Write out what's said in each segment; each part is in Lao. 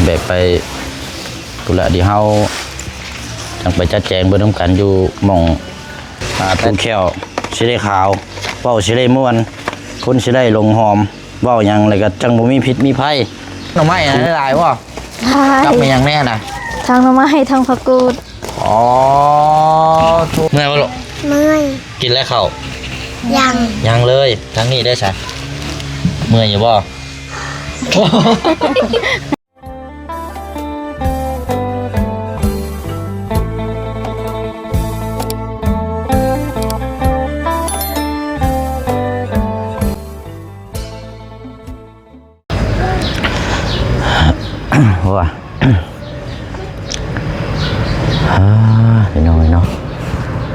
ແບກໄປພຸ້ນລະ ດຽວເຮົາຈັ່ງໄປຈັດແຈງເບິ່ງນຳກັນ ຢູ່ໝ່ອງ ອ່າ ປູແຂ້ວຊິໄດ້ຂາວ ເວົ້າຊິໄດ້ມ່ວນ ຄົນຊິໄດ້ລົງຫອມ ເວົ້າຫຍັງແລ້ວກໍຈັ່ງບໍ່ມີພິດມີໄພ. ໜໍ່ໄມ້ຫັ້ນຫຼາຍບໍ່? ຫຼາຍ. ກັບແມ່ນຫຍັງແດ່ນະ? ທັງໜໍ່ໄມ້ ທັງຜັກກູດ. ອໍ ເມື່ອຍບໍ່ລູກ? ເມື່ອຍ. ກິນແລ້ວເຂົ້າ? ຍັງ. ຍັງເລີຍ. ທາງນີ້ເດ້ຊະ? ເມື່ອຍຢູ່ບໍ່? ໂອ້ຍ ອ່າ ພີ່ນ້ອງເອີຍເນາະ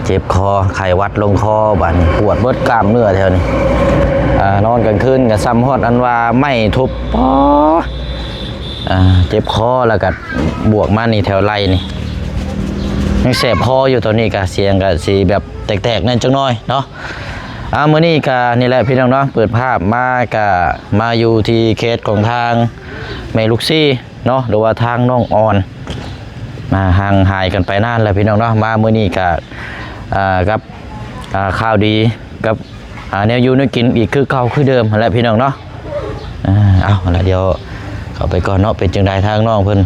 ເຈັບຄໍ ໄຂ້ຫວັດລົງຄໍ ບາດນີ້ປວດເບິດກ້າມເນື້ອແຖວນີ້. ອ່າ ນອນກາງຄືນກໍສ່ຳຮອດອັນວ່າໄມ້ທຸບ ປອ ອ່າ ເຈັບຄໍ ແລ້ວກໍບວກມານີ້ແຖວໄຫຼ່ນີ້ ຍັງແສບຄໍຢູ່. ຕອນນີ້ກໍສຽງກໍຊິແບບແຕກໆແດ່ຈັກໜ້ອຍເນາະ. ອ່າ ມື້ນີ້ກໍນີ້ແຫຼະພີ່ນ້ອງເນາະ ເປີດພາບມາກໍມາຢູ່ທີ່ເຂດຂອງທາງແມ່ລູກສີ່ເນາະ ຫຼືວ່າທາງນ້ອງອ່ອນ ອ່າ ຫ່າງຫາຍກັນໄປນານແລ້ວພີ່ນ້ອງເນາະ. ມາມື້ນີ້ກໍ ອ່າ ກັບ ອ່າ ຂ່າວດີ ກັບ ອ່າ ແນວຢູ່ແນວກິນອີກຄືເກົ່າຄືເດີມຫັ້ນແຫຼະພີ່ນ້ອງເນາະ. ອ່າ ເອົາລະ ດຽວເຂົ້າໄປກ່ອນເນາະ. ເປັນຈັ່ງໃດທາງນ້ອງເພິ່ນ?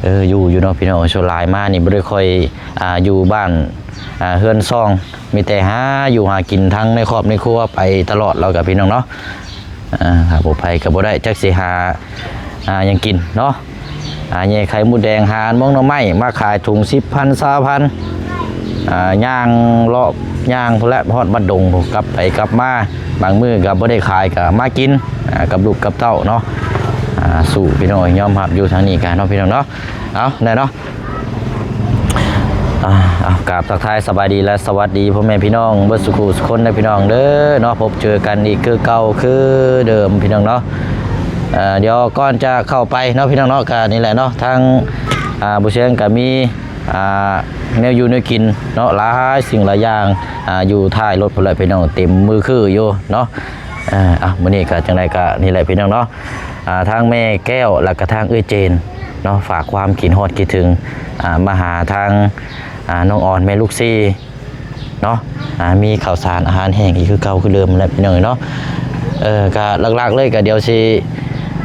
ເອີ ຢູ່ຢູ່ເນາະພີ່ນ້ອງ. ສ່ວນຫຼາຍມານີ້ບໍ່ໄດ້ຄ່ອຍ ອ່າ ຢູ່ບ້ານ ອ່າ ເຮືອນຊ່ອງ ມີແຕ່ຫາຢູ່ຫາກິນທັງໃນຄອບໃນຄົວໄປຕະຫຼອດແລ້ວກັບພີ່ນ້ອງເນາະ. ອ່າ ຫາບໍ່ໄປກໍບໍ່ໄດ້ ຈັກຊິຫາ ອ່າ ຫຍັງກິນເນາະ. ອ່າ ແຍ່ໄຂ່ມົດແດງ ຫາໝອກໜໍ່ໄມ້ມາຂາຍ ຖົງສິບພັນ ຊາວພັນ ອ່າ ຍ່າງເລາະຍ່າງພຸ້ນແຫຼະ ຮອດວັດດົງ ກັບໄປກັບມາ. ບາງມື້ກໍບໍ່ໄດ້ຂາຍ ກໍມາກິນ ອ່າ ກັບລູກກັບເຕົ້າເນາະ. ອ່າ ສູ້ພີ່ນ້ອງ ຍອມຮັບຢູ່ທາງນີ້ກະເນາະ ພີ່ນ້ອງເນາະ. ເອົາ ແນ່ເນາະ. ອ່າ ເອົາ ກາບທັກທາຍສະບາຍດີ ແລະ ສະຫວັດດີພໍ່ແມ່ພີ່ນ້ອງເບິດສູ່ຄູ່ສູ່ຄົນເດີພີ່ນ້ອງເດີເນາະ. ພົບເຈີກັນອີກຄືເກົ່າຄືເດີມພີ່ນ້ອງເນາະ. ເອີ ດຽວກ່ອນຈະເຂົ້າໄປເນາະ ພີ່ນ້ອງເນາະ ກະນີ້ແຫຼະເນາະ ທາງ ອ່າ ບໍ່ຊຽງກະມີ ອ່າ ແນວຢູ່ແນວກິນເນາະ ຫຼາຍສິ່ງຫຼາຍຢ່າງ ອ່າ ຢູ່ທ້າຍລົດພຸ້ນແຫຼະພີ່ນ້ອງ ເຕັມມືຄືຢູ່ເນາະ. ເອີ ເອົາ ມື້ນີ້ກະຈັ່ງໃດກະນີ້ແຫຼະພີ່ນ້ອງເນາະ. ອ່າ ທາງແມ່ແກ້ວ ແລ້ວກະທາງເອື້ອຍເຈນເນາະ ຝາກຄວາມຄິດຮອດຄິດເຖິງ ອ່າ ມາຫາທາງ ອ່າ ນ້ອງອອນແມ່ລູກສີ່ເນາະ. ອ່າ ມີເຂົ້າສານອາຫານແຫ້ງອີກຄືເກົ່າຄືເດີມແຫຼະພີ່ນ້ອງເນາະ. ເອີ ກະຫຼັກໆເລີຍກະດຽວຊິ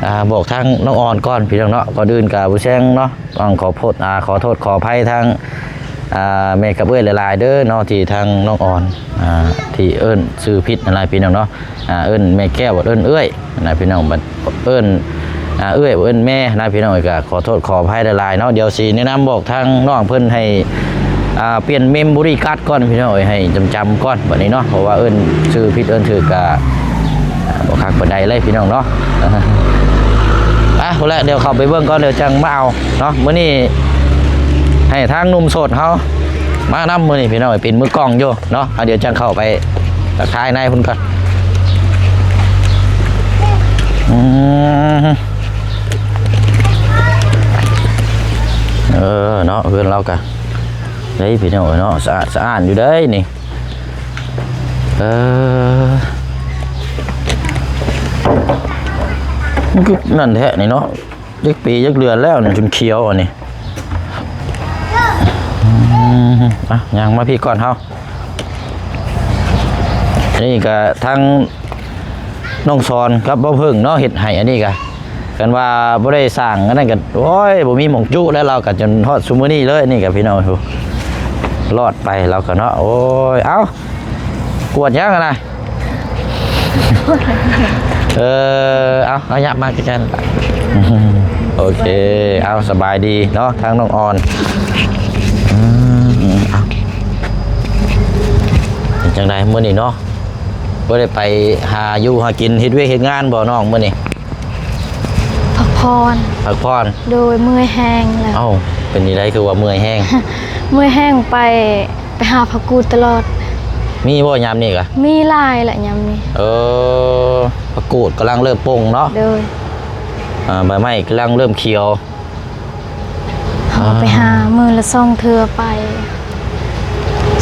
ອ່າ ບອກທາງນ້ອງອອນກ່ອນພີ່ນ້ອງເນາະ. ກ່ອນອື່ນກະບໍ່ແຊງເນາະ ຕ້ອງຂໍໂພດ ອ່າ ຂໍໂທດຂໍອະໄພທາງ ອ່າ ແມ່ກັບເອື້ອຍຫຼາຍໆເດີເນາະ ທີ່ທາງນ້ອງອອນ ອ່າ ທີ່ເອີ້ນຊື່ຜິດຫັ້ນລະພີ່ນ້ອງເນາະ. ອ່າ ເອີ້ນແມ່ແກ້ວ ເອີ້ນເອື້ອຍນະພີ່ນ້ອງ ບັດເອີ້ນ ອ່າ ເອື້ອຍ ເອີ້ນແມ່ນະພີ່ນ້ອງ. ກໍຂໍໂທດຂໍອະໄພຫຼາຍໆເນາະ. ດຽວຊິແນະນຳບອກທາງນ້ອງເພິ່ນໃຫ້ ອ່າ ປ່ຽນເມມໂມຣີກາດກ່ອນພີ່ນ້ອງເອີຍ ໃຫ້ຈຳໆກ່ອນບັດນີ້ເນາະ ເພາະວ່າເອີ້ນຊື່ຜິດເອີ້ນຖືກກະ ອ່າ ບໍ່ຄັກປານໃດເລີຍພີ່ນ້ອງເນາະ. ອ່ະ ພຸ້ນແຫຼະ ດຽວເຂົ້າໄປເບິ່ງກ່ອນ ດຽວຈັ່ງມາເອົາເນາະ. ມື້ນີ້ໃຫ້ທາງໜຸ່ມໂສດເຮົາມານຳ ມື້ນີ້ພີ່ນ້ອງ ເປັນມືກ້ອງຢູ່ເນາະ. ເອົາ ດຽວຈັ່ງເຂົ້າໄປທັກທາຍນາຍເພິ່ນກ່ອນ. ອືມ ເອີ ເນາະ ເຮືອນລາວກະ ເດ້ພີ່ນ້ອງເອີຍເນາະ ສະອາດສະອ້ານຢູ່ເດ້ນີ້. ເອີ ມັນຄືນັ້ນແທ້ນີ້ເນາະ ຈັກປີຈັກເດືອນແລ້ວນີ້ ຈົນຂຽວອັນນີ້. ອືມ ອ່ະ ຍ່າງມາພີ້ກ່ອນເຮົາ. ອັນນີ້ກະທັງນ້ອງສອນກັບບ່າວເຜິ້ງເນາະ ເຮັດໃຫ້. ອັນນີ້ກະ ຄັນວ່າບໍ່ໄດ້ສ້າງອັນນັ້ນກໍ ໂອ້ຍ ບໍ່ມີໝ່ອງຈຸແລ້ວ ລາວກໍຈົນຮອດຊຸມື້ນີ້ເລີຍ. ນີ້ກໍພີ່ນ້ອງ ລອດໄປລາວກໍເນາະ. ໂອ້ຍ ເອົ້າ ກວດຫຍັງຫັ້ນນະ? ເອີ ເອົາ ເອົາ ຫຍັບມາໃກ້ໆ. ໂອເຄ ເອົາ ສະບາຍດີເນາະ ທາງນ້ອງອອນ. ອືມ ເອົາ ເປັນຈັ່ງໃດມື້ນີ້ເນາະ? ບໍ່ໄດ້ໄປຫາຢູ່ຫາກິນ ເຮັດວຽກເຮັດງານບໍ່ນ້ອງມື້ນີ້? ພັກຜ່ອນ. ພັກຜ່ອນ? ໂດຍ ເມື່ອຍແຮງແລ້ວ. ເອົ້າ ເປັນຈັ່ງໃດຄືວ່າເມື່ອຍແຮງ? ເມື່ອຍແຮງ ໄປ ໄປຫາຜັກກູດຕະຫຼອດ. ມີບໍ່ຍາມນີ້ກະ? ມີຫຼາຍແຫຼະຍາມນີ້. ເອີ ຜັກກູດກຳລັງເລີ່ມປົ່ງເນາະ? ໂດຍ. ອ່າ ໃບໄມ້ກຳລັງເລີ່ມຂຽວ. ເຮົາໄປຫາ ອ່າ ມື້ລະສອງເທື່ອໄປ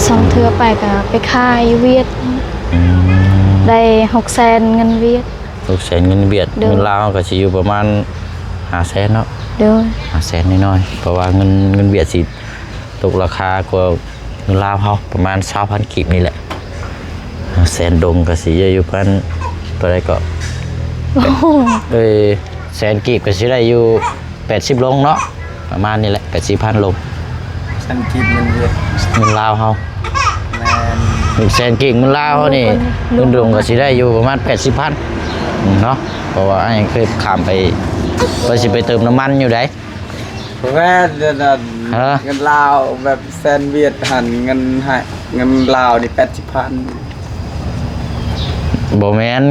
ສອງເທື່ອໄປກະໄປຂາຍຢູ່ຫວຽດ. ອືມ ໄດ້ຫົກແສນເງິນຫວຽດ. ຫົກແສນເງິນຫວຽດ. ໂດຍ. ເງິນລາວກະຊິຢູ່ປະມານຫ້າແສນເນາະ. ໂດຍ ຫ້າແສນນ້ອຍໆ ເພາະວ່າເງິນ ເງິນຫວຽດຊິຕົກລາຄາກວ່າເງິນລາວເຮົາປະມານຊາວພັນກີບນີ້ແຫຼະ. ຫ້າແສນດົງກໍຊິເຍອະຢູ່ປານເທົ່າໃດເກາະ? ໂອ້ໂຫ ເອີຍ ແສນກີບກໍຊິໄດ້ຢູ່ແປດສິບລົງເນາະ ປະມານນີ້ແຫຼະ ແປດສິບພັນລົງ. ແສນກີບເງິນຫວຽດ ເງິນລາວເຮົາ. ແມ່ນ ແສນກີບເງິນລາວເຮົານີ້ ເງິນດົງກໍຊິໄດ້ຢູ່ປະມານແປດສິບພັນເນາະ ເພາະວ່າອ້າຍເຄີຍຂ້າມໄປ ວ່າຊິໄປເຕີມນ້ຳມັນຢູ່ໃດ. ແມ່ນ ເງິນລາວແບບແສນຫວຽດຫັ້ນ ເງິນໃຫ້ ເງິນລາວນີ້ແປດສິບພັນ. ບໍ່ແມ່ນ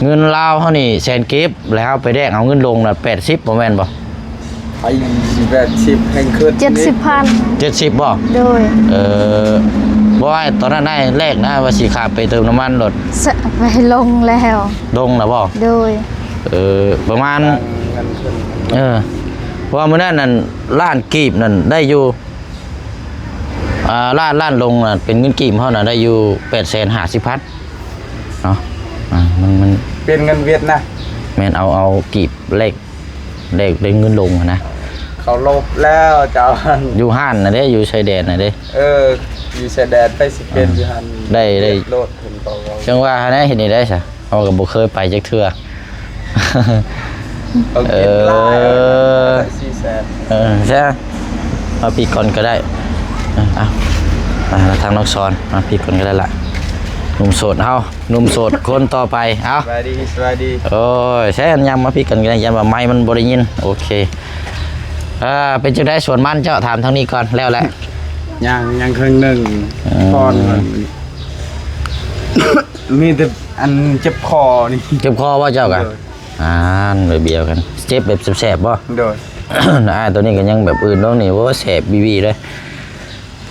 ເງິນລາວເຮົານີ້ແສນກີບ ແລ້ວເຮົາໄປແລກເອົາເງິນດົງນະແປດສິບ ບໍ່ແມ່ນບໍ່? ໄປແປດສິບ ແຮງຂຶ້ນ ເຈັດສິບພັນ ເຈັດສິບບໍ່? ໂດຍ ເອີ ບໍ່ ຕອນນັ້ນອ້າຍແລກນະ ວ່າຊິຂ້າມໄປເຕີມນ້ຳມັນລົດ ສະ ໄປລົງແລ້ວ ລົງແລ້ວບໍ່? ໂດຍ ເອີ ປະມານ ເອີ ເພາະວ່າມື້ນັ້ນນັ້ນ ລ້ານກີບນັ້ນໄດ້ຢູ່ ອ່າ ລ້ານ ລ້ານລົງນະ ເປັນເງິນກີບເຮົານະ ໄດ້ຢູ່ແປດແສນຫ້າສິບພັນເນາະ. ອ່າ ມັນ ມັນ ເປັນເງິນຫວຽດນະ ແມ່ນ ເອົາ ເອົາກີບແລກ ແລກໄດ້ເງິນລົງຫັ້ນນະ. ເຂົາລົບແລ້ວເຈົ້າ ຢູ່ຮ້ານນະເດ້ ຢູ່ຊາຍແດນນະເດ້. ເອີ ຢູ່ຊາຍແດນ ໄປຊິເປັນຢູ່ຫັ້ນ ໄດ້ ໄດ້ ໂລດເພິ່ນກໍເວົ້າ ຈັ່ງວ່າຫັ້ນນະ ເຮັດແນວໃດຊະ? ເຮົາກໍບໍ່ເຄີຍໄປຈັກເທື່ອ. ເອີ ສີ່ແສນ ເອີ ຊະ ມາພີ້ກ່ອນກໍໄດ້. ເອີ ເອົາ ມາທາງນ້ອງສອນ ມາພີ້ກ່ອນກໍໄດ້ລະ. ໜຸ່ມໂສດເຮົາ ໜຸ່ມໂສດຄົນຕໍ່ໄປ. ເອົາ ສະບາຍດີ ສະບາຍດີ. ໂອ້ຍ ໃຊ້ອັນຫຍັງມາພີ້ກັນກໍໄດ້ ຢ້ານວ່າໄມມັນບໍ່ໄດ້ຍິນ. ໂອເຄ ເອີ ເປັນຈັ່ງໃດສວນມັນເຈົ້າ? ຖາມທາງນີ້ກ່ອນ ແລ້ວແຫຼະ. ຍັງ ຍັງເຄິ່ງໜຶ່ງ ອືມ ກ່ອນ ມີແຕ່ອັນເຈັບຄໍນີ້. ເຈັບຄໍບໍ່ເຈົ້າກະ? ໂດຍ ອ່າ ແບບດຽວກັນ ເຈັບແບບແສບໆບໍ່? ໂດຍ ອ້າຍໂຕນີ້ກໍຍັງແບບອື່ນດອກນີ້ ໂອ້ ແສບບີບີເລີຍ.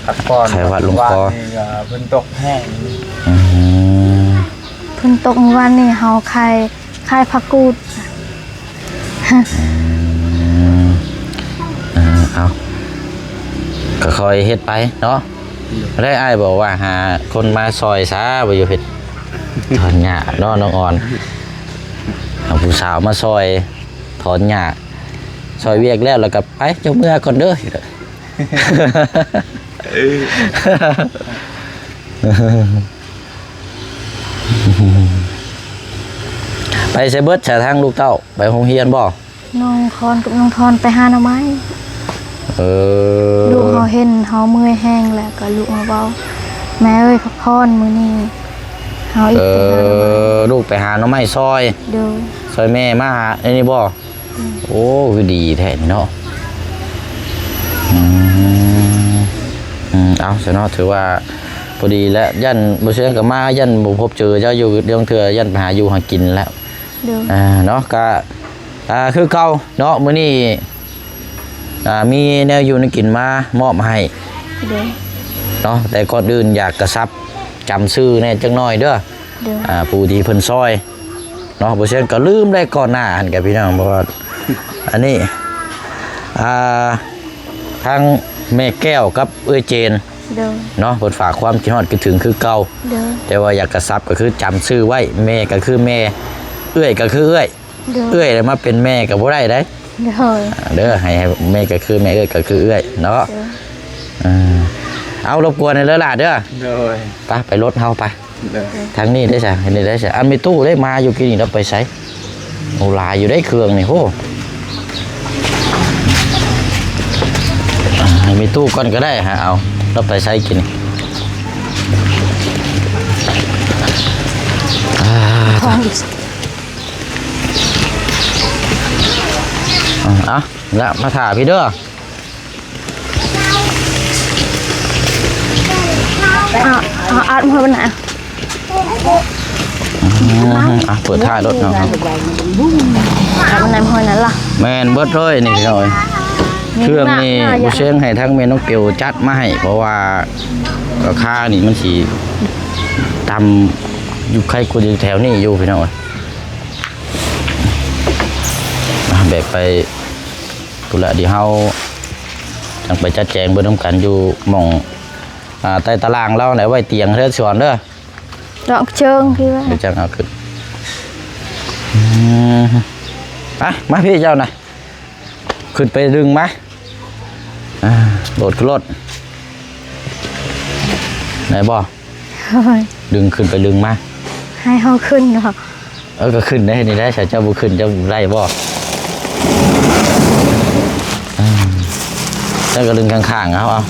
ພັກຜ່ອນ ໄຂ້ຫວັດລົງຄໍ ວານນີ້ກໍຝົນຕົກແຮງ. ອືມ ຝົນຕົກມື້ວານນີ້ ເຮົາຂາຍ ຂາຍຜັກກູດ. ອືມ ເອີ ເອົາ ກໍຄ່ອຍເຮັດໄປເນາະ. ໄດ້ ອ້າຍບອກວ່າຫາຄົນມາຊ່ອຍຊະ ບໍ່ຢູ່ເຮັດ ຖອນຫຍ້າເນາະ ນ້ອງອອນ. ເອົາຜູ້ສາວມາຊ່ອຍຖອນຫຍ້າ ຊ່ອຍວຽກແລ້ວ ແລ້ວກໍໄປ ເຈົ້າເມືອກ່ອນເດີ. ໄປໃສເບິດຊະ ທາງລູກເຕົ້າ? ໄປໂຮງຮຽນບໍ່? ນ້ອງຄອນກັບນ້ອງທອນໄປຫາໜໍ່ໄມ້. ເອີ ລູກເຮົາເຫັນເຮົາເມື່ອຍແຮງແລ້ວ ກໍລູກເຮົາເວົ້າ ແມ່ເອີຍ ພັກຜ່ອນ ມື້ນີ້ເຮົາອີກໄປຫາໜໍ່ໄມ້. ເອີ ລູກໄປຫາໜໍ່ໄມ້ຊ່ອຍ. ໂດຍ ຊ່ອຍແມ່ມາຫາອັນນີ້ບໍ່? ອືມ ໂອ້ ຄືດີແທ້ນີ້ເນາະ. ອືມ ອືມ ເອົາຊະເນາະ ຖືວ່າພໍດີແລ້ວ ຢ້ານບໍ່ເຊື່ອກໍມາ ຢ້ານບໍ່ພົບເຈີເຈົ້າຢູ່ ລາງເທື່ອຢ້ານໄປຫາຢູ່ຫາກິນແລ້ວ. ໂດຍ ອ່າ ເນາະ ກະ ອ່າ ຄືເກົ່າເນາະ ມື້ນີ້ ອ່າ ມີແນວຢູ່ແນວກິນມາມອບໃຫ້ ໂດຍ ເນາະ ແຕ່ກ່ອນອື່ນຢາກກະຊັບຈຳຊື່ແດ່ຈັກໜ້ອຍເດີ. ໂດຍ ອ່າ ຜູ້ທີ່ເພິ່ນຊ່ອຍ ເນາະ ບໍ່ເຊັ່ນກໍລືມໄດ້ກ່ອນໜ້າຫັ້ນກະພີ່ນ້ອງ ເພາະວ່າອັນນີ້ ອ່າ ທັງແມ່ແກ້ວກັບເອື້ອຍເຈນ ໂດຍ ເນາະ ເພິ່ນຝາກຄວາມຄິດຮອດຄິດເຖິງຄືເກົ່າ. ໂດຍ ແຕ່ວ່າຢາກກະຊັບກໍຄືຈຳຊື່ໄວ້ ແມ່ກໍຄືແມ່ ເອື້ອຍກໍຄືເອື້ອຍ. ໂດຍ ເອື້ອຍແລ້ວມາເປັນແມ່ກໍບໍ່ໄດ້ເດ້. ໂດຍ ເດີ ໃຫ້ ໃຫ້ແມ່ກໍຄືແມ່ ເອື້ອຍກໍຄືເອື້ອຍເນາະ. ໂດຍ ເອີ ເອົາ ລົບກວນແດ່ເດີຫຼ້າເດີ. ໂດຍ ໄປ ໄປລົດເຮົາໄປ. ໂດຍ ທາງນີ້ໄດ້ຊະ ເຮັດນີ້ໄດ້ຊະ ອັນມີຕູ້ໄດ້ມາຢູ່ກີ້ນີ້ ລາວໄປໃສ? ໂອ້ ຫຼາຍຢູ່ເດ້ເຄື່ອງນີ້ ໂຫ. ອ່າ ໃຫ້ມີຕູ້ກ່ອນກໍໄດ້ ຫາເອົາ ລາວໄປໃສກີ້ນີ້? ອ່າ ຂອງອີກ ອ່າ ເອົາລະ ມາຖ້າພີ່ເດີ. ເອົາ ເອົາອັດມາເບິ່ງນະ. ອືມ ອ່ະ ເປີດທ້າຍລົດເນາະ ອັດມາໃນຫ້ອຍນັ້ນລະ. ແມ່ນເບິດເລີຍນີ້ພີ່ນ້ອງເອີຍ. ເຄື່ອງນີ້ ບໍ່ເຊີງໃຫ້ທາງແມ່ນ້ອງເກວຈັດມາໃຫ້ ເພາະວ່າລາຄານີ້ມັນຊິຕ່ຳຢູ່ ໃຄກວ່າຢູ່ແຖວນີ້ຢູ່ພີ່ນ້ອງເອີຍ. ອ່ະ ແບກໄປ ພຸ້ນລະ ດຽວເຮົາຈັ່ງໄປຈັດແຈງເບິ່ງນຳກັນຢູ່ໝ່ອງ ອ່າ ໃຕ້ຕາລ່າງລາວແຫຼະ ໄວ້ຕຽງເດີ ສອນເດີ ເຈາະເຊີງທີ່ວ່າ ດຽວຈັ່ງເອົາຂຶ້ນ. ອືມ ໄປ ມາພີ່ເຈົ້ານະ. ຂຶ້ນໄປດຶງມາ ອ່າ ໂດດຂຶ້ນໂລດ ໄດ້ບໍ່? ໂອ້ຍ ດຶງຂຶ້ນໄປດຶງມາ ໃຫ້ເຮົາຂຶ້ນເນາະ. ເອີ ກໍຂຶ້ນໄດ້ນີ້ໄດ້ ຖ້າເຈົ້າບໍ່ຂຶ້ນ ເຈົ້າໄດ້ບໍ່? ອ່າ ເຈົ້າກໍດຶງຂ້າງໆ ເອົາ ເອົາ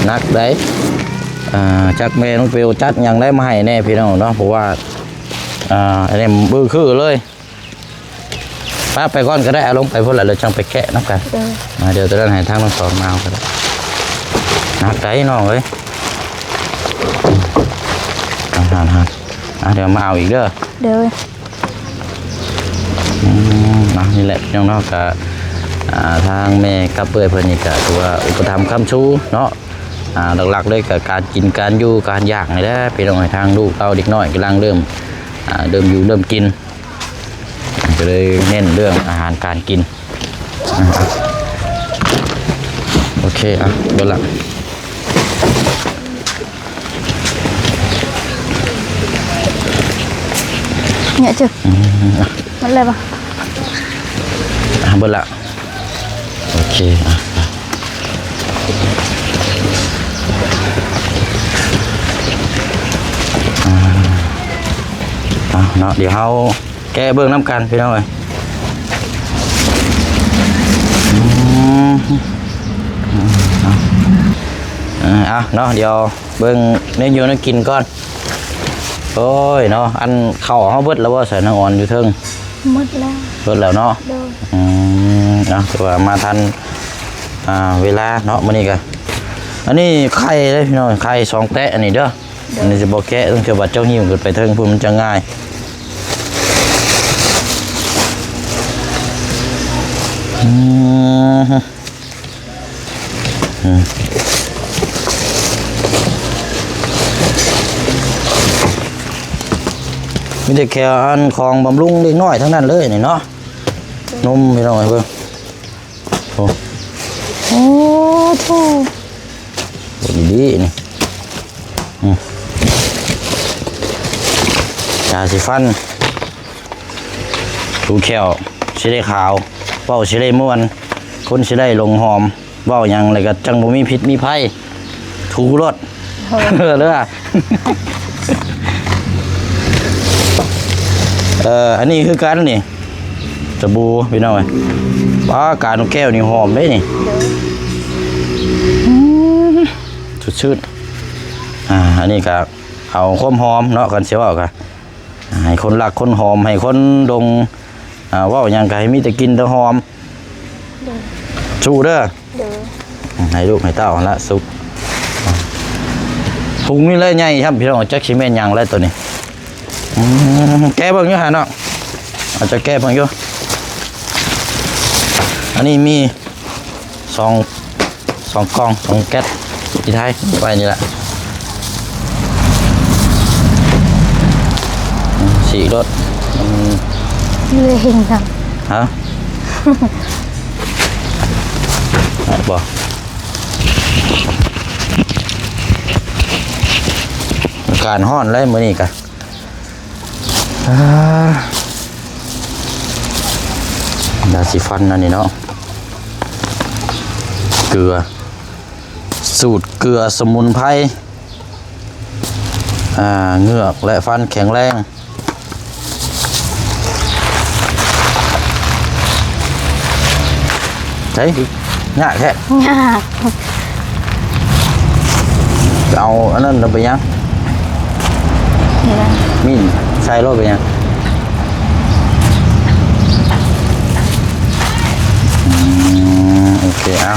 ໜັກໄດ໋. ອ່າ ຈັກແມ່ນ້ອງເປວຈັດຫຍັງໄດ້ມາໃຫ້ແດ່ພີ່ນ້ອງເນາະ ເພາະວ່າ ອ່າ ອັນນີ້ບືຄືເລີຍ. ປະ ໄປກ່ອນກໍໄດ້ ເອົາລົງໄປພຸ້ນລະ ແລ້ວຈັ່ງໄປແກະນຳກັນ. ໂດຍ ອ່າ ດຽວຕອນນັ້ນໃຫ້ທາງນ້ອງສອນມາເອົາກໍໄດ້. ໜັກໄດ໋ນ້ອງເອີຍ. ອືມ ຫັ້ນໆໆ ອ່າ ດຽວມາເອົາອີກເດີ. ໂດຍ ອືມ ເນາະ ນີ້ແຫຼະພີ່ນ້ອງເນາະ ກະ ອ່າ ທາງແມ່ກັບເອື້ອຍເພິ່ນນີ້ກະຖືວ່າອຸປະຖຳຄ້ຳຊູເນາະ. ອ່າ ຫຼັກໆເລີຍກະການກິນການຢູ່ການຢ່າງນີ້ແຫຼະພີ່ນ້ອງເອີຍ. ທາງລູກເຕົ້າເດັກນ້ອຍກຳລັງເລີ່ມ ອ່າ ເລີ່ມຢູ່ເລີ່ມກິນ ກໍເລີຍເນັ້ນເລື່ອງອາຫານການກິນ. ອ່າ ໂອເຄ ອ່ະ ເບິດລະ ເຍອະເຈີ. ອືມ ອ່ະ ມັນແລ້ວບໍ່? ອ່ະ ເບິດລະ. ໂອເຄ ອ່ະ ອ່າ ເອົາເນາະ ດຽວເຮົາແກະເບິ່ງນຳກັນພີ່ນ້ອງເອີຍ. ອືມ ເອົາ ເອົາເນາະ ດຽວເບິ່ງແນວຢູ່ແນວກິນກ່ອນ. ໂອ້ຍເນາະ ອັນເຂົ້າເຮົາເບິດແລ້ວບໍ່ ສາວນາງອອນຢູ່ເທິງ? ໝົດແລ້ວ ເບິດແລ້ວເນາະ. ໂດຍ ອືມ ເອົາ ຖືວ່າມາທັນ ອ່າ ເວລາເນາະມື້ນີ້ກະ. ອັນນີ້ໄຂ່ເດ້ພີ່ນ້ອງ ໄຂ່ສອງແຕະອັນນີ້ເດີ. ໂດຍ ອັນນີ້ຊິບໍ່ແກະ ຕ້ອງເທື່ອບາດເຈົ້າຫິ້ວຂຶ້ນໄປເທິງພຸ້ນ ມັນຈະງ່າຍ. ອືມ ອືມ ມີແຕ່ແຄ່ອັນຂອງບຳລຸງເດັກນ້ອຍທັງນັ້ນເລີຍນີ້ເນາະ. ນົມພີ່ນ້ອງເອີຍ ເບິ່ງ ໂອ້ ໂອ້ໂທ້ ເບິ່ງດີໆນີ້ ອືມ ຢາສີຟັນ ຖູແຂ້ວຊິໄດ້ຂາວ ເວົ້າຊິໄດ້ມ່ວນ ຄົນຊິໄດ້ຫຼົງຫອມ ເວົ້າຫຍັງແລ້ວກໍຈັ່ງບໍ່ມີພິດມີໄພ ຖູໂລດ. ໂອ້ ເລີຍ ເອີ ອັນນີ້ຄືກັນນີ້ ສະບູພີ່ນ້ອງເອີຍ. ປາ ການແກ້ວນີ້ຫອມເດ້ນີ້. ໂດຍ ອືມ ສົດຊື່ນ. ອ່າ ອັນນີ້ກໍເອົາຄວາມຫອມເນາະ ຄັນຊິເວົ້າກໍໃຫ້ຄົນຮັກຄົນຫອມ ໃຫ້ຄົນດົງ ອ່າ ເວົ້າຫຍັງກໍໃຫ້ມີແຕ່ກິ່ນແຕ່ຫອມ. ໂດຍ ສູ້ເດີ. ໂດຍ ໃຫ້ລູກໃຫ້ເຕົ້າຫັ້ນລະສຸກ. ທຸງນີ້ແຫຼະໃຫຍ່ຊ້ຳພີ່ນ້ອງ ຈັກຊິແມ່ນຫຍັງແຫຼະໂຕນີ້. ອືມ ແກະເບິ່ງຢູ່ຫັ້ນເນາະ ອາດຈະແກະເບິ່ງຢູ່. ອັນນີ້ມີສອງ ສອງກ່ອງ ສອງແກັດ ທີ່ໄທໄວ້ນີ້ລະ. ອືມ ສີໂລດ ອືມ ເລີຍເຫັນນະ ຮະ ໄດ້ບໍ່? ອາກາດຮ້ອນແລ້ວມື້ນີ້ກະ ອ່າ ຢາສີຟັນອັນນີ້ເນາະ ເກືອ ສູດເກືອສະໝຸນໄພ ອ່າ ເງືອກ ແລະ ຟັນແຂງແຮງ. ໃສ່ ຍາກແທ້ ຍາກ. ເອົາອັນນັ້ນໄປຫຍັງ? ມີດໃສ່ໂລດໄປຫຍັງ? ອືມ ໂອເຄ ເອົາ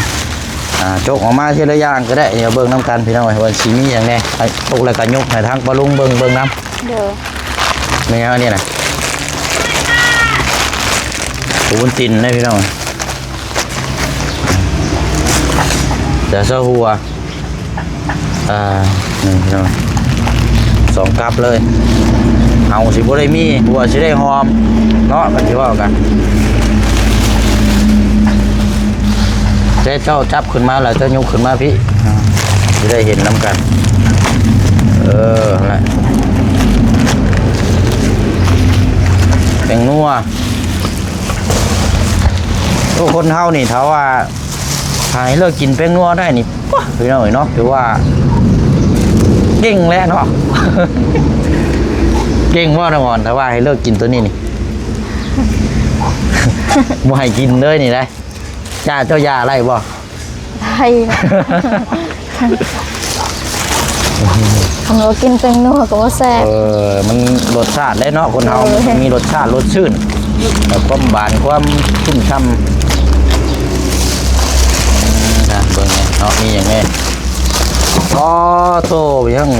ອ່າ ຈົກອອກມາທີລະຢ່າງກໍໄດ້ ດຽວເບິ່ງນຳກັນພີ່ນ້ອງເອີຍ ວ່າຊິມີຫຍັງແດ່. ຕົກແລ້ວກໍຍົກໃຫ້ທາງປ້າລຸງເບິ່ງ ເບິ່ງນຳ. ໂດຍ ແມ່ນຫຍັງອັນນີ້ນະ? ໂອວັນຕິນເດ້ພີ່ນ້ອງ ຢາຊາຫົວ ອ່າ ນີ້ພີ່ນ້ອງ ສອງກັບເລີຍ. ເຮົາຊິບໍ່ໄດ້ມີ ຜົວຊິໄດ້ຫອມເນາະ ກໍຊິເວົ້າກັນ. ແຕ່ເຈົ້າຈັບຂຶ້ນມາແລ້ວ ເຈົ້າຍົກຂຶ້ນມາພີ້ ຊິໄດ້ເຫັນນຳກັນ. ເອີ ຫັ້ນແຫຼະ ແປ້ງນົວ ໂອ້ ຄົນເຮົານີ້ຖ້າວ່າໃຫ້ເລີກກິນແປ້ງນົວໄດ້ນີ້ ປະ ພີ່ນ້ອງເອີຍເນາະ ຖືວ່າເກັ່ງແລ້ວເນາະ. ເກັ່ງບໍ່ນ້ອງອອນ ຖ້າວ່າໃຫ້ເລີກກິນໂຕນີ້ນີ້ ບໍ່ໃຫ້ກິນເລີຍນີ້ໄດ໋. ຈ້າ ເຈົ້າຢ່າໄດ້ບໍ່? ໄດ້. ຄັນວ່າກິນແປ້ງນົວກໍບໍ່ແຊບ. ເອີ ມັນລົດຊາດເດ້ເນາະ ຄົນເຮົາ ໂດຍ ມັນມີລົດຊາດລົດຊື່ນ ແບບຄວາມຫວານ ຄວາມຊຸ່ມຊ່ຳ. ອືມ ເບິ່ງແດ່ເນາະ ມີຫຍັງແດ່. ອໍ ໂທ້ ຫຍັງ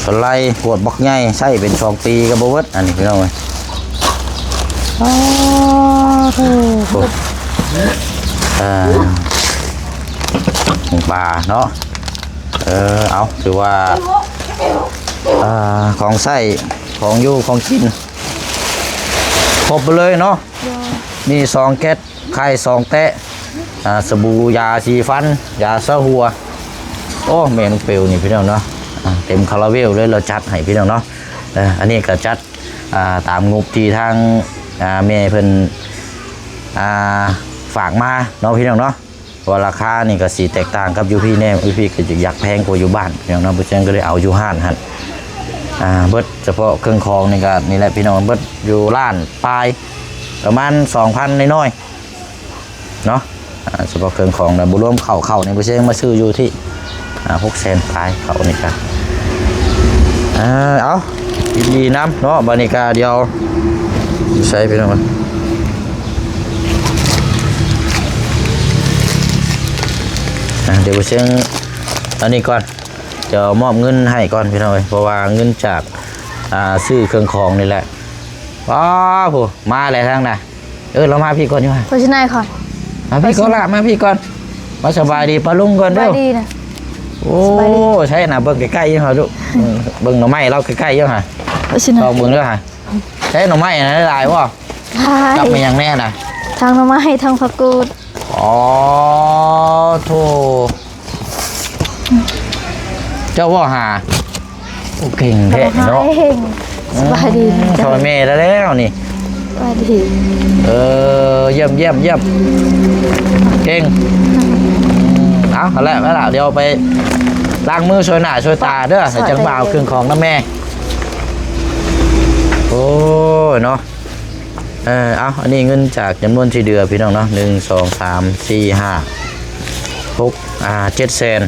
ປາໄຫຼ ຂວດບັກໃຫຍ່ ໃຊ້ເປັນສອງປີກໍບໍ່ເບິດ ອັນນີ້ ພີ່ນ້ອງເອີຍ. ອໍ ໂອ້ ເອີ ປາເນາະ ເອີ ເອົາ ຖືວ່າ ເອີ ຂອງໃຊ້ ຂອງຢູ່ ຂອງກິນ ຄົບໄປເລີຍເນາະ. ໂດຍ ມີສອງແກັດ ໄຂ່ສອງແຕະ ອ່າ ສະບູ ຢາສີຟັນ ຢາຊາຫົວ. ໂອ້ ແມ່ນ້ອງເປວນີ້ ພີ່ນ້ອງເນາະ ອ່າ ເຕັມຄາຣາເບວເລີຍ ລາວຈັດໃຫ້ ພີ່ນ້ອງເນາະ. ເອີ ອັນນີ້ກໍຈັດ ອ່າ ຕາມງົບທີ່ທາງ ອ່າ ແມ່ເພິ່ນ ອ່າ ຝາກມາເນາະ ພີ່ນ້ອງເນາະ. ເພາະວ່າລາຄານີ້ກໍຊິແຕກຕ່າງກັບຢູ່ພີ້ແດ່ ຢູ່ພີ້ກໍຢາກແພງກວ່າຢູ່ບ້ານ ພີ່ນ້ອງເນາະ. ບໍ່ເຊັ່ນກໍເລີຍເອົາຢູ່ຮ້ານຫັ້ນ ອ່າ ເບິດສະເພາະເຄື່ອງຂອງນີ້ກໍນີ້ແຫຼະ ພີ່ນ້ອງ ເບິດຢູ່ລ້ານປາຍ ປະມານສອງພັນນ້ອຍໆ ເນາະ. ອ່າ ສະເພາະເຄື່ອງຂອງນະ ບໍ່ລວມເຂົ້າ ເຂົ້ານີ້ບໍ່ເຊັ່ນມາຊື້ຢູ່ທີ່ ອ່າ ຫົກແສນປາຍ ເຂົ້ານີ້ກະ ເອີ ເອົາ ຍິນດີນຳເນາະ. ບາດນີ້ກະດຽວຢູ່ໃສ ພີ່ນ້ອງ ອ່າ ດຽວເຊິ່ງອັນນີ້ກ່ອນ ດຽວມອບເງິນໃຫ້ກ່ອນ ພີ່ນ້ອງເອີຍ ເພາະວ່າເງິນຈາກ ອ່າ ຊື້ເຄື່ອງຂອງນີ້ແຫຼະ. ວ້າ ຜູ້ມາແລ້ວທາງນະ. ເອີ ລາວມາພີ້ກ່ອນຢູ່ຫະ ໄປຊິໄນຄອນ ມາພີ້ກ່ອນລະ ມາພີ້ກ່ອນ ມາສະບາຍດີປ້າລຸງກ່ອນເດີ້. ສະບາຍດີນະ ໂອ້ ສະບາຍດີ ໃຊ່ນະ ເບິ່ງໃກ້ໆຢູ່ຫະລູກ ເບິ່ງໜໍ່ໄມ້ລາວໃກ້ໆຢູ່ຫະ ໄປຊິໄນ ລອງເບິ່ງເດີ້ຫະ. ໃຊ່ໜໍ່ໄມ້ນະ ຫຼາຍບໍ່? ຫຼາຍ. ກັບແມ່ນຫຍັງແນ່ນະ? ທັງໜໍ່ໄມ້ ທັງຜັກກູດ. ອໍ ໂທ້ ເຈົ້າບໍ່ຫາ ໂອ້ ເກັ່ງແທ້ເນາະ. ສະບາຍດີ ອືມ ຊ່ອຍແມ່ໄດ້ແລ້ວນີ້ ສະບາຍດີ. ເອີ ຢ້ຽມໆໆ ເກັ່ງ. ເອົາ ຫັ້ນແຫຼະ ໄປລະ ດຽວໄປລ້າງມືຊ່ວຍໜ້າຊ່ວຍຕາເດີ້ ຈັ່ງມາເອົາເຄື່ອງຂອງນຳແມ່. ໂອ້ຍເນາະ. ເອີ ເອົາ ອັນນີ້ເງິນຈາກຈຳນວນທີ່ເດືອ ພີ່ນ້ອງເນາະ ໜຶ່ງ ສອງ ສາມ ສີ່ ຫ້າ ຫົກ ອ່າ ເຈັດແສນ.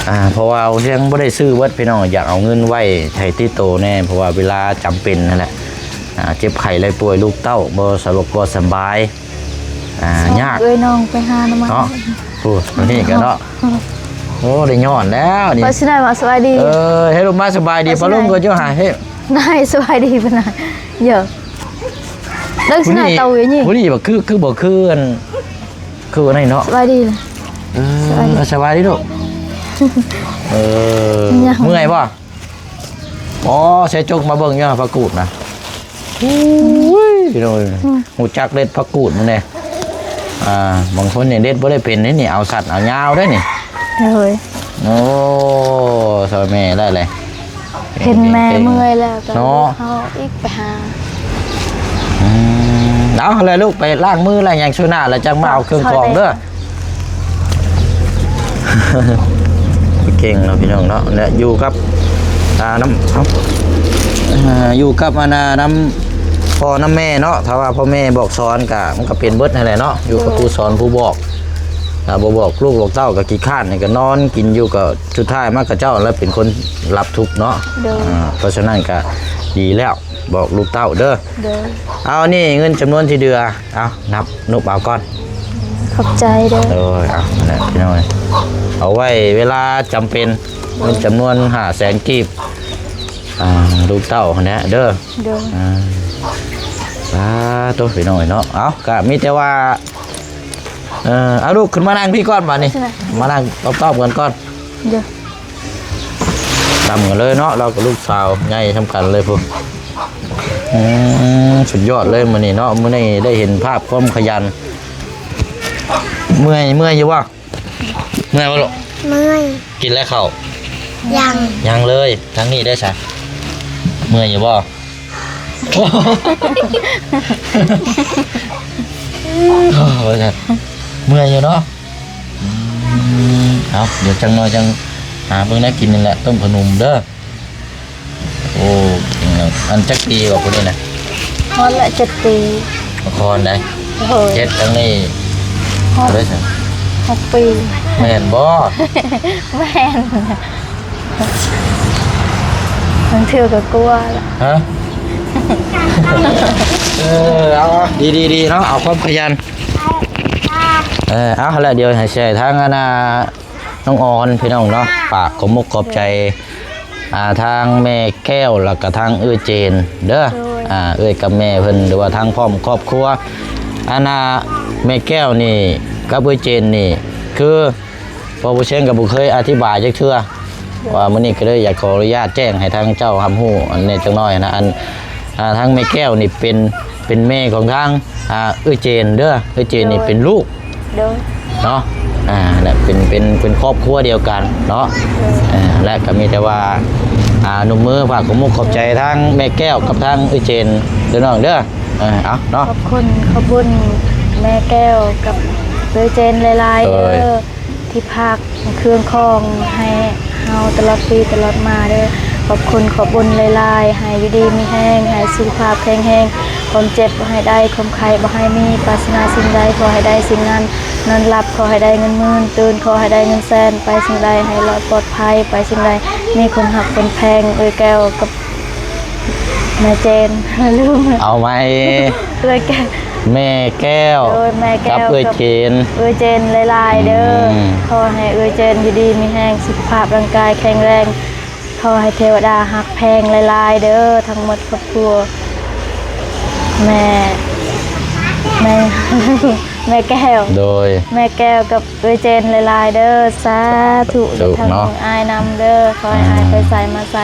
ອ່າ ເພາະວ່າຍັງບໍ່ໄດ້ຊື້ເບິດ ພີ່ນ້ອງ ຢາກເອົາເງິນໄວ້ໃຫ້ຕິດໂຕແດ່ ເພາະວ່າເວລາຈຳເປັນຫັ້ນແຫຼະ ອ່າ ເຈັບໄຂ້ໄດ້ປ່ວຍ ລູກເຕົ້າບໍ່ສະດວກບໍ່ສະບາຍ ອ່າ ຍາກ ເອື້ອຍນ້ອງໄປຫາໜໍ່ໄມ້ເນາະ. ໂອ້ ອັນນີ້ກໍເນາະ ໂອ້ ໄດ້ຍ້ອນແລ້ວນີ້ ໄປຊິໄນ ມາສະບາຍດີ. ເອີ ໃຫ້ລູກມາສະບາຍດີ ປ້າລຸງກໍຢູ່ຫາ ເຮັດ ນາຍ ສະບາຍດີ ເພິ່ນນາຍ ເອີ ເລີກຊິນາຍເຕົາຢູ່ນີ້ ຜູ້ນີ້ບໍ່ຄື ຄືບໍ່ຄືອັນ ຄືອັນນີ້ເນາະ. ສະບາຍດີ ເອີ ສະບາຍດີ ສະບາຍດີລູກ. ເອີ ເມື່ອຍບໍ່? ອໍ ໃສ່ຈົກມາເບິ່ງຢູ່ ຜັກກູດນະ. ໂອ້ຍ ພີ່ນ້ອງເອີຍ ອືມ ຮູ້ຈັກເດັດຜັກກູດມັນແດ່. ອ່າ ບາງຄົນນີ້ເດັດບໍ່ໄດ້ເປັນເດ້ນີ້ ເອົາສັ້ນເອົາຍາວເດ້ນີ້. ໂດຍ ໂອ້ ຊ່ອຍແມ່ໄດ້ແຫຼະ ເຫັນແມ່ເມື່ອຍແລ້ວກໍເນາະ ເຮົາອີກໄປຫາ. ອືມ ເອົາແຫຼະລູກ ໄປລ້າງມືລ້າງຫຍັງຊ່ວຍໜ້າ ແລ້ວຈັ່ງມາເອົາເຄື່ອງຂອງເດີ້. ເກັ່ງເນາະ ພີ່ນ້ອງເນາະ ແລະ ຢູ່ກັບ ອ່າ ນຳ ເອົາ ອ່າ ຢູ່ກັບ ອັນນ່າ ນຳພໍ່ນຳແມ່ເນາະ. ຖ້າວ່າພໍ່ແມ່ບອກສອນກະ ມັນກະເປັນເບິດຫັ້ນແຫຼະເນາະ ຢູ່ກັບຜູ້ສອນຜູ້ບອກ. ຖ້າບໍ່ບອກລູກບອກເຕົ້າກະຂີ້ຄ້ານ ນີ້ກະນອນກິນຢູ່ ກະສຸດທ້າຍມາກະເຈົ້າແຫຼະເປັນຄົນຮັບທຸກເນາະ. ໂດຍ ອ່າ ເພາະສະນັ້ນກະດີແລ້ວ ບອກລູກເຕົ້າເດີ້. ໂດຍ ເອົາ ນີ້ເງິນຈຳນວນທີ່ເດືອ ເອົາ ນັບນົບເອົາກ່ອນ. ຂອບໃຈເດີ້. ໂດຍ ເອົາ ນັ້ນແຫຼະ ພີ່ນ້ອງເອີຍ ເອົາໄວ້ເວລາຈຳເປັນ ເງິນຈຳນວນຫ້າແສນກີບ ອ່າ ລູກເຕົ້າຫັ້ນແຫຼະເດີ້. ໂດຍ ອ່າ ສາທຸ ພີ່ນ້ອງເອີຍເນາະ. ເອົາ ກະມີແຕ່ວ່າ ເອີ ເອົາ ລູກຂຶ້ນມານັ່ງພີ້ກ່ອນບາດນີ້ ມານັ່ງຕອບໆກັນກ່ອນ. ໂດຍ ດຳກັນເລີຍເນາະ ລາວກັບລູກສາວໃຫຍ່ສ່ຳກັນເລີຍພຸ້ນ. ອືມ ສຸດຍອດເລີຍມື້ນີ້ເນາະ ມື້ນີ້ໄດ້ເຫັນພາບຄວາມຂະຍັນ. ເມື່ອຍ ເມື່ອຍຢູ່ບໍ່? ເມື່ອຍບໍ່ລູກ? ເມື່ອຍ. ກິນແລ້ວເຂົ້າ? ຍັງ. ຍັງເລີຍ. ທາງນີ້ໄດ້ຊະ? ເມື່ອຍຢູ່ບໍ່? ໂອ້ ວ່າຊັ້ນ ເມື່ອຍຢູ່ເນາະ. ອືມ ເອົາ ດຽວຈັກໜ່ອຍຈັ່ງຫາເບິ່ງແນວກິນນີ້ແຫຼະ ຕົ້ມຂະໜົມເດີ. ໂອ້ ເກັ່ງແລ້ວ. ອັນຈັກປີກວ່າຜູ້ນີ້ນະ? ຮອດລະເຈັດປີ. ນະຄອນໃດ? ໂດຍ. ເຈັດ ທາງນີ້ ຮອດ ເທົ່າໃດຊັ້ນ? ຫົກປີ. ແມ່ນບໍ່? ແມ່ນ. ບາງເທື່ອກໍກົວລະ. ຮະ? ເອີ ເອົາ ເອົາ ດີໆໆເນາະ ເອົາຄວາມຂະຫຍັນ. ເອີ ເອົາ ແລ້ວດຽວໃຫ້ແຊທາງອັນນ່າ ນ້ອງອອນ ພີ່ນ້ອງເນາະ ຝາກຂອບມຸກຂອບໃຈ ອ່າ ທາງແມ່ແກ້ວ ແລ້ວກໍທາງເອື້ອຍເຈນເດີ. ໂດຍ. ອ່າ ເອື້ອຍກັບແມ່ເພິ່ນ ຫຼືວ່າທາງພ້ອມຄອບຄົວ ອັນນ່າ ແມ່ແກ້ວນີ້ກັບເອື້ອຍເຈນນີ້ ຄື ເພາະບໍ່ເຊງກໍບໍ່ເຄີຍອະທິບາຍຈັກເທື່ອ ໂດຍ ວ່າມື້ນີ້ກໍເລີຍຢາກຂໍອະນຸຍາດແຈ້ງໃຫ້ທາງເຈົ້າຮັບຮູ້ອັນແດ່ຈັກໜ້ອຍນະ. ອັນ ອ່າ ທາງແມ່ແກ້ວນີ້ເປັນ ເປັນແມ່ຂອງທາງ ອ່າ ເອື້ອຍເຈນເດີ. ເອື້ອຍເຈນນີ້ ໂດຍ ເປັນລູກ ໂດຍ ເນາະ. ອ່າ ແລະ ເປັນ ເປັນ ເປັນຄອບຄົວດຽວກັນເນາະ. ໂດຍ. ເອີ ແລະ ກໍມີແຕ່ວ່າ ອ່າ ໜຸ່ມມືຝາກຂອບມຸກຂອບໃຈທາງແມ່ແກ້ວກັບທາງເອື້ອຍເຈນເດີນ້ອງເດີ. ເອີ ເອົາເນາະ ຂອບຄຸນຂອບບຸນແມ່ແກ້ວກັບເອື້ອຍເຈນຫຼາຍໆ ໂດຍ ເດີ ທີ່ຝາກເຄື່ອງຂອງໃຫ້ເຮົາຕະຫຼອດປີຕະຫຼອດມາເດີ. ຂອບຄຸນຂອບບຸນຫຼາຍໆ ໃຫ້ຢູ່ດີມີແຮງ ໃຫ້ສຸຂະພາບແຂງແຮງ ຄວາມເຈັບບໍ່ໃຫ້ໄດ້ ຄວາມໄຂ້ບໍ່ໃຫ້ມີ ປາດຖະໜາສິ່ງໃດຂໍໃຫ້ໄດ້ສິ່ງນັ້ນ ນອນຫຼັບຂໍໃຫ້ໄດ້ເງິນໝື່ນ ຕື່ນຂໍໃຫ້ໄດ້ເງິນແສນ ໄປສິ່ງໃດໃຫ້ລອດປອດໄພ ໄປສິ່ງໃດມີຄົນຮັກຄົນແພງ. ເອື້ອຍແກ້ວກັບ ແມ່ເຈນ ລືມ ເອົາໃໝ່ ເອື້ອຍແກ້ວ ແມ່ແກ້ວ ໂດຍ ແມ່ແກ້ວ ກັບເອື້ອຍເຈນ ເອື້ອຍເຈນຫຼາຍໆເດີ. ອືມ ຂໍໃຫ້ເອື້ອຍເຈນຢູ່ດີມີແຮງ ສຸຂະພາບຮ່າງກາຍແຂງແຮງ ຂໍໃຫ້ເທວະດາຮັກແພງຫຼາຍໆເດີ ທັງໝົດຄອບຄົວ ແມ່ ແມ່ ແມ່ແກ້ວ ໂດຍ ແມ່ແກ້ວກັບເອື້ອຍເຈນຫຼາຍໆເດີ. ສາທຸ ສາທຸເນາະ ທັງອ້າຍນຳເດີ ຂໍໃຫ້ອ້າຍໄປໃສມາໃສ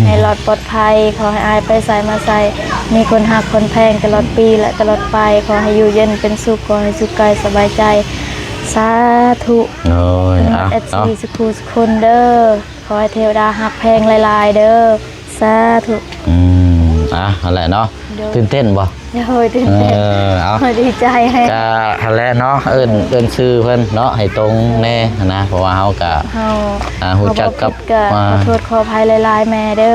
ໃຫ້ລອດປອດໄພ ຂໍໃຫ້ອ້າຍໄປໃສມາໃສ ມີຄົນຮັກຄົນແພງຕະຫຼອດປີ ແລະ ຕະຫຼອດໄປ ຂໍໃຫ້ຢູ່ເຢັນເປັນສຸກ ຂໍໃຫ້ສຸກກາຍສະບາຍໃຈ. ສາທຸ ໂອ້ຍ ເອົາ ເອັຟຊີ ເອົາ ສຸຂູສຸຄົນເດີ ຂໍໃຫ້ເທວະດາຮັກແພງຫຼາຍໆເດີ. ສາທຸ ອືມ ອ່ະ ຫັ້ນແຫຼະເນາະ ໂດຍ ຕື່ນເຕັ້ນບໍ່? ໂດຍ ຕື່ນເຕັ້ນ ເອີ ເອົາ ດີໃຈ ກະຫັ້ນແຫຼະເນາະ ເອີ້ນ ເອີ້ນຊື່ເພິ່ນເນາະ ໃຫ້ຕົງແດ່ຫັ້ນນະ ເພາະວ່າເຮົາກະ ເຮົາ ອ່າ ຮູ້ຈັກກັບ ເຮົາບໍ່ຜິດກະ ອ່າ ຂໍໂທດຂໍອະໄພຫຼາຍໆແມ່ເດີ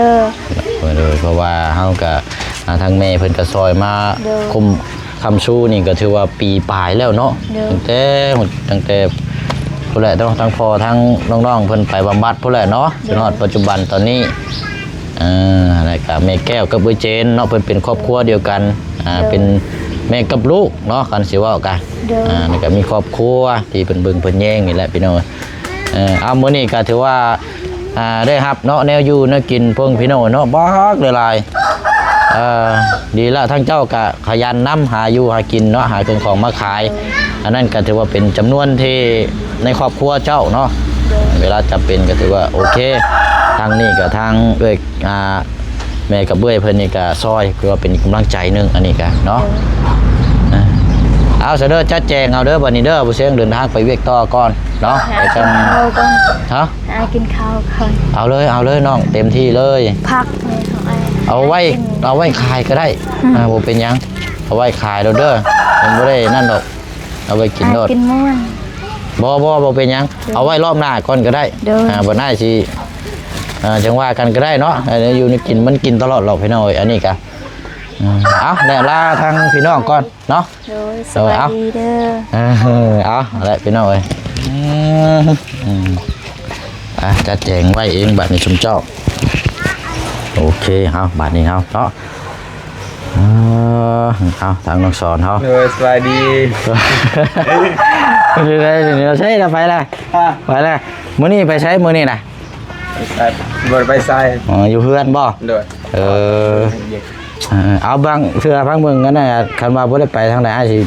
ໂດຍ ໂດຍ ເພາະວ່າເຮົາກະ ອ່າ ທາງແມ່ເພິ່ນກະຊ່ອຍມາ ໂດຍ ຄຸ້ມຄ້ຳຊູນີ້ກະຖືວ່າປີປາຍແລ້ວເນາະ ໂດຍ ຕັ້ງແຕ່ ຕັ້ງແຕ່ພຸ້ນແຫຼະ ທັງ ທັງພໍ່ທັງນ້ອງໆເພິ່ນໄປບຳບັດພຸ້ນແຫຼະເນາະ ໂດຍ ຈົນຮອດປັດຈຸບັນຕອນນີ້ ເອີ ແລ້ວກະແມ່ແກ້ວກັບເອື້ອຍເຈນເນາະ ເພິ່ນເປັນຄອບຄົວດຽວກັນ ອ່າ ໂດຍ ເປັນແມ່ກັບລູກເນາະ ຄັນຊິເວົ້າກະ ໂດຍ ອ່າ ແລ້ວກະມີຄອບຄົວທີ່ເພິ່ນເບິ່ງເພິ່ນແຍງນີ້ແຫຼະພີ່ນ້ອງ. ເອີ ເອົາ ມື້ນີ້ກະຖືວ່າ ອ່າ ໄດ້ຮັບເນາະ ແນວຢູ່ແນວກິນ ພວກພີ່ນ້ອງເນາະ ບັກຫຼາຍໆ ເອີ ດີລະ ທາງເຈົ້າກະຂະຫຍັນນຳ ຫາຢູ່ຫາກິນເນາະ ຫາເຄື່ອງຂອງມາຂາຍ ໂດຍ ອັນນັ້ນກະຖືວ່າເປັນຈຳນວນທີ່ໃນຄອບຄົວເຈົ້າເນາະ ໂດຍ ເວລາຈຳເປັນກະຖືວ່າໂອເຄ ທາງນີ້ກະທາງເອື້ອຍ ອ່າ ແມ່ກັບເອື້ອຍເພິ່ນນີ້ກະຊ່ອຍ ຄືວ່າເປັນກຳລັງໃຈໜຶ່ງ ອັນນີ້ກະເນາະ ໂດຍ ອ່າ ເອົາຊະເດີ ຈັດແຈງເອົາເດີ ບັດນີ້ເດີ ບໍ່ເຊງເດີນທາງໄປວຽກຕໍ່ກ່ອນເນາະ ຫາ ໄປ ກິນ ທາງ ເຂົ້າກ່ອນ ຮະ? ຫາກິນເຂົ້າກ່ອນ ເອົາເລີຍ ເອົາເລີຍນ້ອງ ເຕັມທີ່ເລີຍ ຜັກນີ້ຂອງອ້າຍ ເອົາໄວ້ ກິນ ເອົາໄວ້ຂາຍກໍໄດ້ ອືມ ອ່າ ບໍ່ເປັນຫຍັງ ເອົາໄວ້ຂາຍໂລດເດີ ມັນບໍ່ໄດ້ນັ້ນດອກ ເອົາໄວ້ກິນໂລດ ກິນມ່ວນ ບໍ່ ບໍ່ ບໍ່ເປັນຫຍັງ ໂດຍ ເອົາໄວ້ລອບໜ້າກ່ອນກໍໄດ້ ໂດຍ ອ່າ ບັດໜ້າຊິ ອ່າ ຈັ່ງວ່າກັນກໍໄດ້ເນາະ ແນວຢູ່ແນວກິນມັນກິນຕະຫຼອດດອກພີ່ນ້ອງເອີຍ ອັນນີ້ກະ ເອົາ ແລ້ວລາທາງພີ່ນ້ອງກ່ອນເນາະ ໂດຍ ໂດຍ ສະບາຍດີເດີ ເອົາ ເອົາແຫຼະພີ່ນ້ອງເອີຍ ອືມ ອືມ ອ່າ ຈັດແຈງໄວ້ເອງບາດນີ້ຊຸມເຈົ້າ ໂອເຄ ເອົາ ບາດນີ້ເຮົາເນາະ ເອີ ເອົາ ທາງນ້ອງສອນເຮົາ ໂດຍ ສະບາຍດີ ເປັນຈັ່ງໃດ ເປັນຈັ່ງໃດ ໃສລະ ໄປລະ ຮະ ໄປລະ ມື້ນີ້ໄປໃສມື້ນີ້ນະ? ໄປ ບໍ່ໄດ້ໄປໃສ ອໍ ຢູ່ເຮືອນບໍ່? ໂດຍ ເອີ ເອີ ເອົາ ບາງເທື່ອພັງເບິ່ງກັນນະ ຄັນວ່າບໍ່ໄດ້ໄປທາງໃດ ອ້າຍຊິ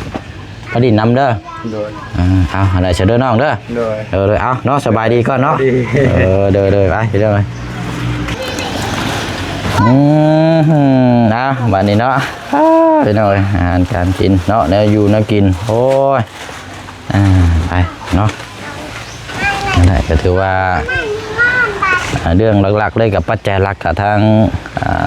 ມາດິນນຳເດີ ໂດຍ ເອີ ເອົາ ອັນໃດຊະເດີນ້ອງເດີ ໂດຍ ເອີ ເອົາເນາະ ສະບາຍດີກ່ອນເນາະ ສະບາຍດີ ເອີ ໂດຍ ໂດຍ ໄປ ໄປເດີ ອືມ ເອົາ ບາດນີ້ເນາະ ອ້າ ພີ່ນ້ອງເອີຍ ອາຫານການກິນເນາະ ແນວຢູ່ແນວກິນ ໂອ້ຍ ອ່າ ໄປເນາະ ນັ້ນແຫຼະ ກໍຖືວ່າ ອ່າ ເລື່ອງຫຼັກໆເລີຍ ກັບປັດໄຈຫຼັກ ກະທາງ ອ່າ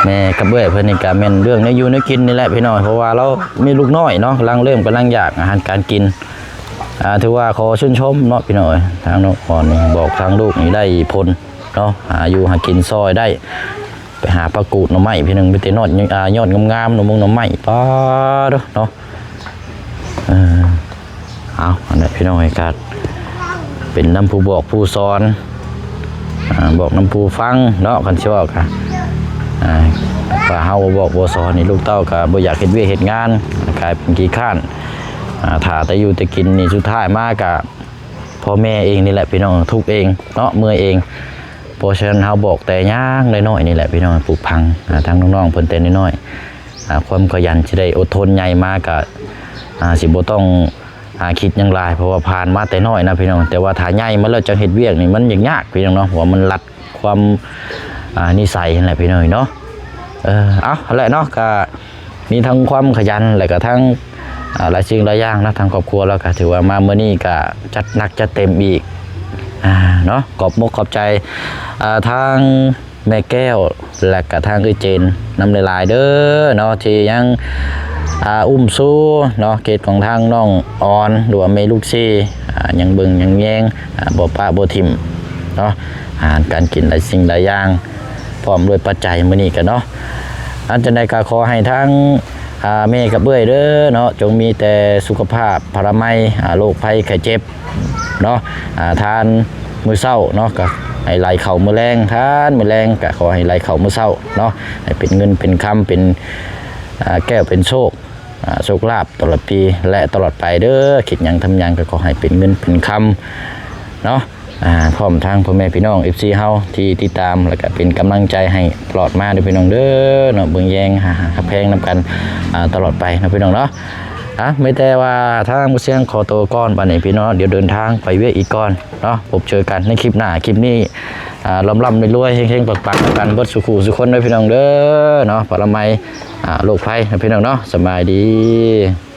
ແມ່ກັບເອື້ອຍເພິ່ນນີ້ກະແມ່ນເລື່ອງແນວຢູ່ແນວກິນນີ້ແຫຼະພີ່ນ້ອງ ເພາະວ່າລາວມີລູກນ້ອຍເນາະ ກຳລັງເລີ່ມກຳລັງຢາກອາຫານການກິນ. ອ່າ ຖືວ່າຂໍຊື່ນຊົມເນາະພີ່ນ້ອງ ທາງນ້ອງອ່ອນນີ້ບອກທາງລູກນີ້ໄດ້ຜົນເນາະ ຫາຢູ່ຫາກິນຊ່ອຍໄດ້ ໄປຫາຜັກກູດໜໍ່ໄມ້ພີ່ນ້ອງ ມີແຕ່ຍອດ ອ່າ ຍອດງາມໆ ໜໍ່ມົງໜໍ່ໄມ້ ປາດເນາະ. ເອີ ເອົາ ອັນນັ້ນພີ່ນ້ອງເອີຍ ກະເປັນນຳຜູ້ບອກຜູ້ສອນ ອ່າ ບອກນຳຜູ້ຟັງເນາະ ຄັນຊິເວົ້າກະ ອ່າ ວ່າເຮົາບໍ່ບອກບໍ່ສອນນີ້ ລູກເຕົ້າກະບໍ່ຢາກເຮັດວຽກເຮັດງານ ກາຍເປັນຂີ້ຄ້ານ ອ່າ ຖ້າແຕ່ຢູ່ແຕ່ກິນນີ້ ສຸດທ້າຍມາກະພໍ່ແມ່ເອງນີ້ແຫຼະພີ່ນ້ອງ ທຸກເອງເນາະ ເມື່ອຍເອງ. ເພາະສະນັ້ນເຮົາບອກແຕ່ຢ່າງນ້ອຍໆນີ້ແຫຼະພີ່ນ້ອງ ປູກຝັງ ອ່າ ທາງນ້ອງໆເພິ່ນແຕ່ນ້ອຍໆ ອ່າ ຄວາມຂະຫຍັນຊິໄດ້ອົດທົນໃຫຍ່ມາກະ ອ່າ ຊິບໍ່ຕ້ອງ ອ່າ ຄິດຫຍັງຫຼາຍ ເພາະວ່າຜ່ານມາແຕ່ນ້ອຍນະພີ່ນ້ອງ ແຕ່ວ່າຖ້າໃຫຍ່ມາແລ້ວຈັ່ງເຮັດວຽກນີ້ມັນຍາກໆ ພີ່ນ້ອງເນາະ ເພາະວ່າມັນລັດຄວາມ ອ່າ ນິໄສຫັ້ນແຫຼະພີ່ນ້ອງເນາະ. ເອີ ເອົາ ຫັ້ນແຫຼະເນາະ ກະມີທັງຄວາມຂະຫຍັນ ແລະກະທັງ ອ່າ ຫຼາຍສິ່ງຫຼາຍຢ່າງນະ ທາງຄອບຄົວລາວກະຖືວ່າມາມື້ນີ້ກະຈັດໜັກຈັດເຕັມອີກ ອ່າ ເນາະ. ຂອບມົກຂອບໃຈ ອ່າ ທາງ ແມ່ແກ້ວ ແລະກະທາງເອື້ອຍເຈນນຳຫຼາຍໆເດີເນາະ ທີ່ຍັງ ອ່າ ອຸ້ມຊູເນາະ ເຂດຂອງທາງນ້ອງອອນ ຫຼືວ່າແມ່ລູກສີ່ ອ່າ ຍັງເບິ່ງຍັງແຍງ ອ່າ ບໍ່ປະບໍ່ຖິ້ມເນາະ ອາຫານການກິນຫຼາຍສິ່ງຫຼາຍຢ່າງ ພ້ອມດ້ວຍປັດໄຈມື້ນີ້ກະເນາະ. ອັນຈັ່ງໃດກະຂໍໃຫ້ທາງ ອ່າ ແມ່ກັບເອື້ອຍເດີເນາະ ຈົ່ງມີແຕ່ສຸຂະພາບພະລາໄມ ອ່າ ໂລກໄພໄຂ້ເຈັບ ເນາະ ອ່າ ທານມື້ເຊົ້າເນາະ ກໍໃຫ້ໄຫຼເຂົ້າມື້ແລງ ທານມື້ແລງກໍຂໍໃຫ້ໄຫຼເຂົ້າມື້ເຊົ້າເນາະ ໃຫ້ເປັນເງິນເປັນຄຳ ເປັນ ອ່າ ແກ້ວເປັນໂຊກ ອ່າ ໂຊກລາບຕະຫຼອດປີ ແລະ ຕະຫຼອດໄປເດີ. ຄິດຫຍັງທຳຫຍັງກໍຂໍໃຫ້ເປັນເງິນເປັນຄຳເນາະ ອ່າ ພ້ອມທັງພໍ່ແມ່ພີ່ນ້ອງ ເອັຟຊີ ເຮົາທີ່ຕິດຕາມ ແລ້ວກໍເປັນກຳລັງໃຈໃຫ້ຕະຫຼອດມາເດີພີ່ນ້ອງເດີເນາະ ເບິ່ງແຍງຫາ ຫາຮັກແພງນຳກັນ ອ່າ ຕະຫຼອດໄປເນາະພີ່ນ້ອງເນາະ. ອ່ະ ມີແຕ່ວ່າທາງບໍ່ສຽງຂໍໂຕກ່ອນ ບັດນີ້ພີ່ນ້ອງ ດຽວເດີນທາງໄປວຽກອີກກ່ອນເນາະ. ພົບເຈີກັນໃນຄລິບໜ້າ ຄລິບນີ້ ອ່າ ລ່ຳໆລວຍໆ ເຮັງໆປັງໆນຳກັນເບິດສູ່ຄູ່ສູ່ຄົນເດີພີ່ນ້ອງເດີເນາະ. ພະລາໄມ ອ່າ ໂລກໄພເນາະພີ່ນ້ອງເນາະ. ສະບາຍດີ.